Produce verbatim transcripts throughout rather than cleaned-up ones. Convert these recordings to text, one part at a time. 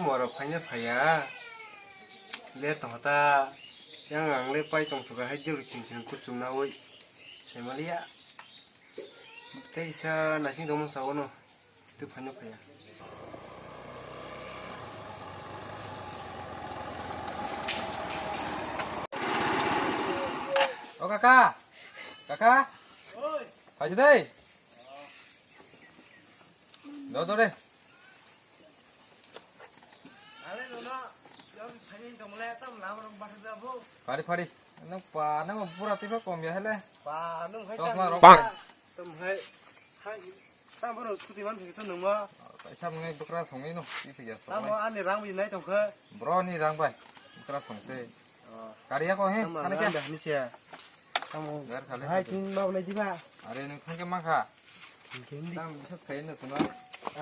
Moro phaina phaiya. Ler tongkha ta. Yang ang le pai tong suka hai jil khin khin kuchung na oi. Sai maliya. Tei sa nasing tongmani sa ono. Tei phaina phaiya. O kaka. Kaka. Phaidi dei. Do do re. Phari phari. Nang pa nang pura tiba kom ya hele. Chosma rok. Tom hai. Hai. Tamo rok scooty man phiksa nungma. Kaisa mwngai bwkra thongwi no. Tamo ani rang bi nai tongkha. Bro ni rang bai. Bwkra thongse. Kariya ko he. Tamo khana kya? Rang bai ni siya. Tamo. Gar khale hai khale. Tin ma ulai diba. Are nung thangke ma kha. Tang bisas khai na tuna.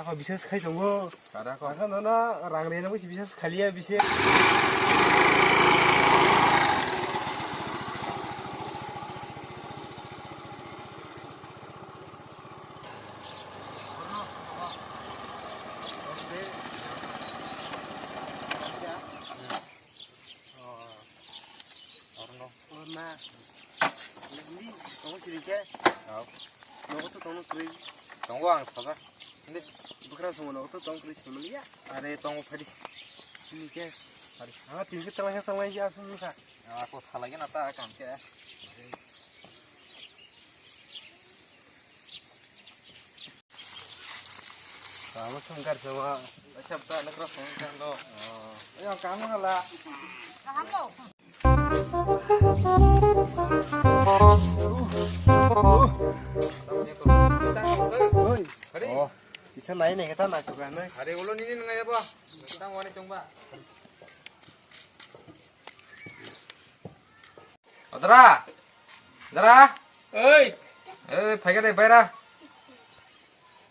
Ako bisas khai tongo. Kada ko. Ako nono rang rena busi bisas khaliya bisi. Orna. Ni tongo sini ke? Au. Nogo to tongo kri. Tongo ang saja. Ni bukra songo nogo to tong kri semaliya. Are tongo phadi. Sini ke? Are. Ama tin ke tawai tawai ya sung sa. Ako salai na ta kam ke. Kamu sungkar sama. Acap tak nak rasa kan lo. Oh. Ayo kamu lah. Kaham lo. Oi. Hari. Oh. Bisa naik nih kita naik juga nih. Hari ulo nini ngai apa? Kita wani coba. Adra. Adra. Oi. Oi, phaikha de baira.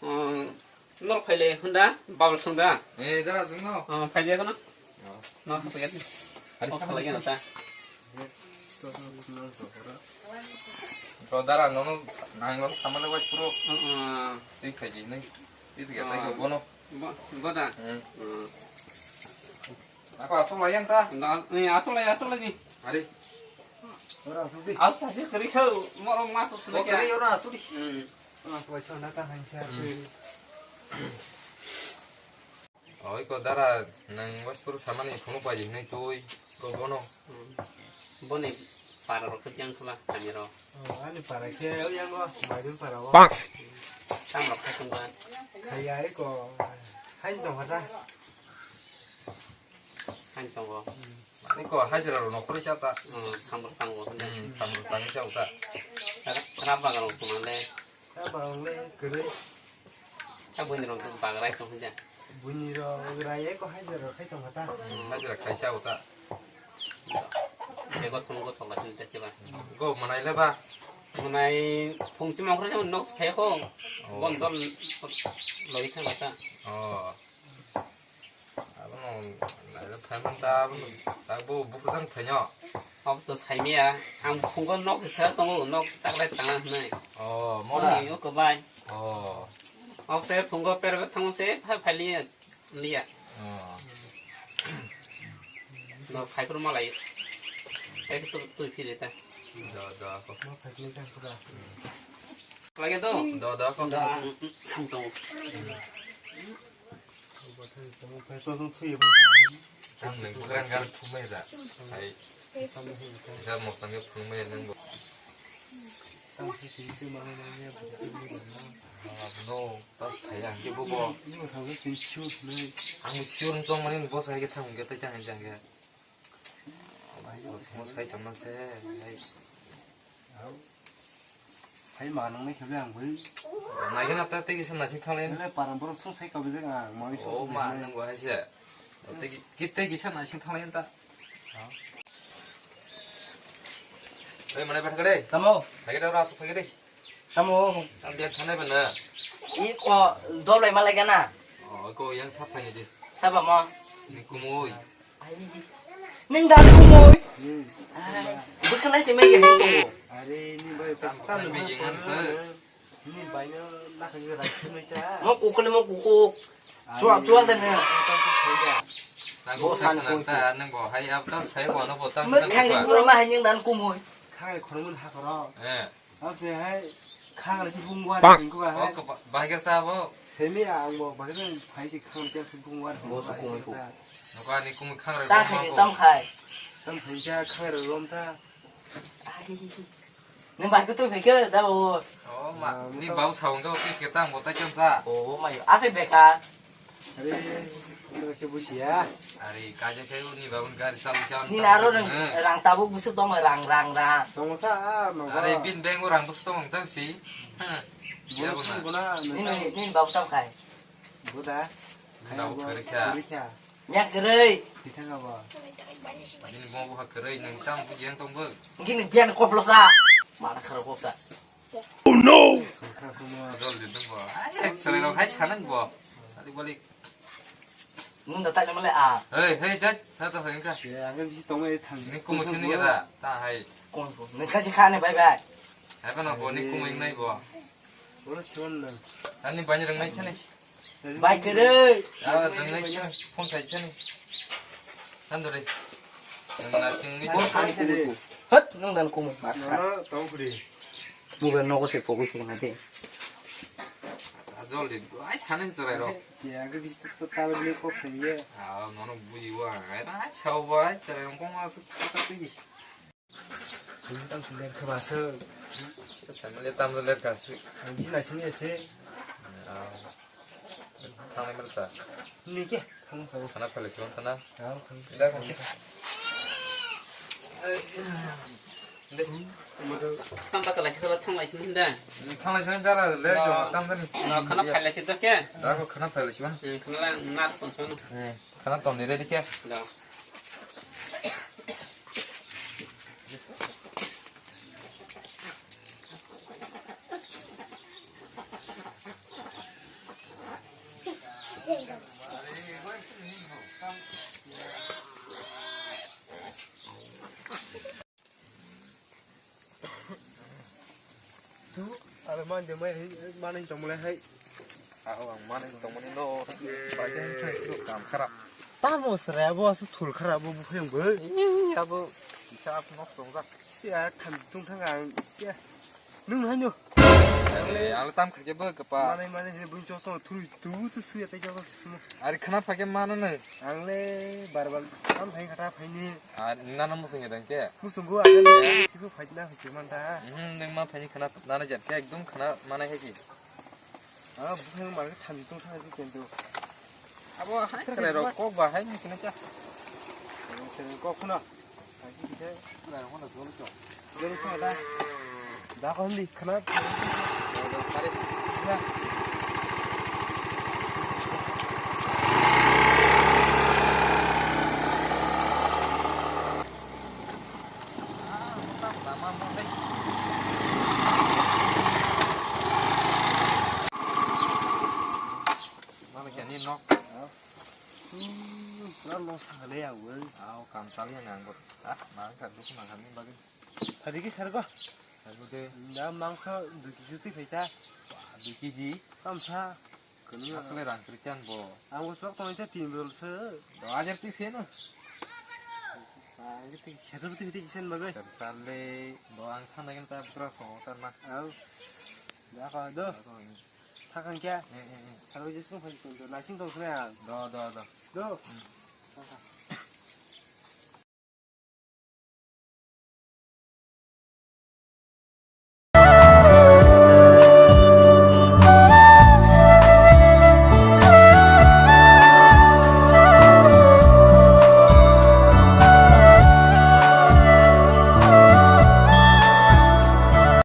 Hmm, nor phaile hunda, babal sunda. Eh, dara jengno. Oh, phaile kono. Oh. No, phaile. Hari. Oh, phaile na ta. To dara nono nang nono samale wai puro. Heeh. Tei phaile nai. Tei phaile tai bono. Bo, bo da. Hmm. Hmm. Ako asuk lai yang ta? Asuk lai, asuk lai ni. Hari. Ora asuk di. Asuk sasi kari kau, moro masuk sini kari ora asuk di. Hmm. Asuk lai sana ta hansa. Hmm. Oi ko dara nang waspur samani phone pai nai tui ko bono. Hmm. Boni para rok khe yang khula kami rok. Oh, ani para khe yang o Maidun para o. Tam rok khe sungwa. Khaya iko. Hai dong hata. Hain tongo. Ani ko hajra ro nokori chata. Hmm, sambar tango. Hmm, sambar tango chata. Ra-, raba garong tumande. Raba garong le kere. Ta buini rong bagrai tong hanja. Buini rong rai ko hajra ro khai tong hata. Hmm, hajra khai chata. Ego thong go thong la sin te ba. Go manai le ba. Manai phung si mokro nok phe ko. Oh. Bon don loi thang ta. Oh. Abono naila phaiman ta, abono ta bo buphurjang phainyo. Ab to saimiya, ang phungo nok se sa tongo, nok taklai tanga hwnwi. Oh, mora. Oni o kobai. Oh. Ab se phungo perbe thango se phai phailiya liya. Oh. No phai phuru malai. Ek tu tu phiri ta. Da da ko. Lagi tu. Da da ko. Da, sam tongo. Ang nang bukrang gal phumai da. Ai. Isa mostang ke phumai nang bo. No, tas thaya ke bo bo. Ang sure chong mani bo sai ke thang ke tai tang jang ke. Mo sai tong na se. Hai ma nang nai khe ang bui. Nai gana ta tei kisa nasing thalai. Le param borok sung sai ka bijak ang ma. O ma nang bo hai se. Tei ki tei kisa nasing thalai ta. Ei mane bat kare. Tamo. Phai kare ora phai kare. Tamo. Ang dia thanai bana. I ko doblai malai gana. O ko yang sap phai di. Saba mo. Ni kumui. Ai. Ning da kumui. Hmm. Ai. Bukhanai se mai ge tongo. Are ni bai tam tam mai ge ngan sa. Ni bai no na kha ge rai sunu cha. Mo kukul mo kukuk. Chuak, chuak de nang. Nang bo sai khna ta, nang bo hai ab tam sai bo no bo tam. Muk khang ni pura ma hai ning dan kumui. Khang ni khormun ha koro. Eh. Ab se hai khang ni si bung wa ning ko hai. Bahai ke sa bo. Semi ang bo bahai ke phai si khang ni si bung wa. Bo su kumui ku. Nokha ni kumui khang re. Ta khai tam khai. Tam khai sa khang re rom ta. Ai. Nang bai ko tu phai ke da bo. Oh ma, ni bau sa wang ka ki ke tang bo ta cham sa. Oh ma yo, ase beka. Are, ini ke busi ya. Are, kaje ke ni bau gari chal chal. Ni naro rang, rang tabuk busuk tong rang rang rang. Tong sa, no. Are, bin beng rang busuk tong tang si. Ha. Ni, ni bau tang khai. Buda. Ni bau kari kha. Kari kha. Nya kwrwi. Thithang abo. Bini bo bo kwrwi nang tam bu jeng tong bo. Gini bian koplo sa. Mana kharo kopsa. Oh no. Jol di tong bo. Ai, chale rok hai sanang bo. Tadi balik. Nunda tak nama le a. Hei, hei, jat. Satu hei ka. Ya, angin bisi tong mai thang. Ni kumu sini ya ta. Ta hai. Kumu. Ni kaji khane bye bye. Hai pa na bo ni kumu ing nai bo. Wala siwan na. Ani banyi rang nai chane. Bai kwrwi. Ah, nang nai khe phone khai chani. Nang dore. Nang na sing ni. Hat, nang dan kumui. Nono tong khudi. Mobile nogo se pogwi phone de. Ah, jol di. Ai, sanin chorai ro. Si age bis to tal bile ko khaiye. Ah, nono buji wa. Ai, na chau ba, chorai ro ko ma su kata tigi. Tam si ler khe ba se. Samale tam ler ka si. Ang di na sini se. Ah. Thangnai mal sa. Ni ke? Thang sa. Khana phale si tana. Thang, thang. Da ko. De. Tam ba sa la khe sa la thang lai si da. Thang lai si da le jo tam da ni. No, khana phale si da ke? Da ko khana phale si ban. Hmm, khana la na ton ton. Hmm. Khana ton ni ready khe? Da. Tu, aro man de mai hai, man tong mole hai. Aho ang man tong mani no. Bai de hai tu kam kharap. Tamo sre abo asu thul kharap bo bukheng bo. Ih, abo hisab nok tong jak. Sia tham tung thang ang. Sia. Nung hai no. Ang le tam khaje bo kapa. Mane mane he bun chosong thul tu tu suya tai jago sumo. Ari khana phage mano ne. Ang le bar bar tam thai khata phaini. Ah, nana musung ya dang ke? Musung go ada sibu phaina hisi manta. Hmm, nang ma phaini khana nana jat ke ekdom khana mana hai ki. Ah, bukhang mar thamji tong thang ji kento. Abo hai chwrai rok kok ba hai nang sini kya? Chwrai kok khuna. Hai ki khe chwrai rok khuna jol chok. Jol khuna da. Da ko hindi khana. Mano kya ni nok? Hmm, pura los thang le ang bo. Aw, kam chali ang bo. Ah, mang ka duk mang kami bagi. Tadi ki sar ko? Sar ko de. Da mangsa dui kg twi phaita. Dui kg? Tamsa. Kunu asle rang kristian bo. Ang bo sok tong cha tin bol se. Do hajar twi pheno. Ang ti hajar twi phiti kisen bagai. Sale do ang sana gen ta bra so ta na. Aw. Da ka do. Thakang kya? Eh, eh, eh. Salo jesung phai tong, naising tong sene ang. Do, do, do. Do. Hmm.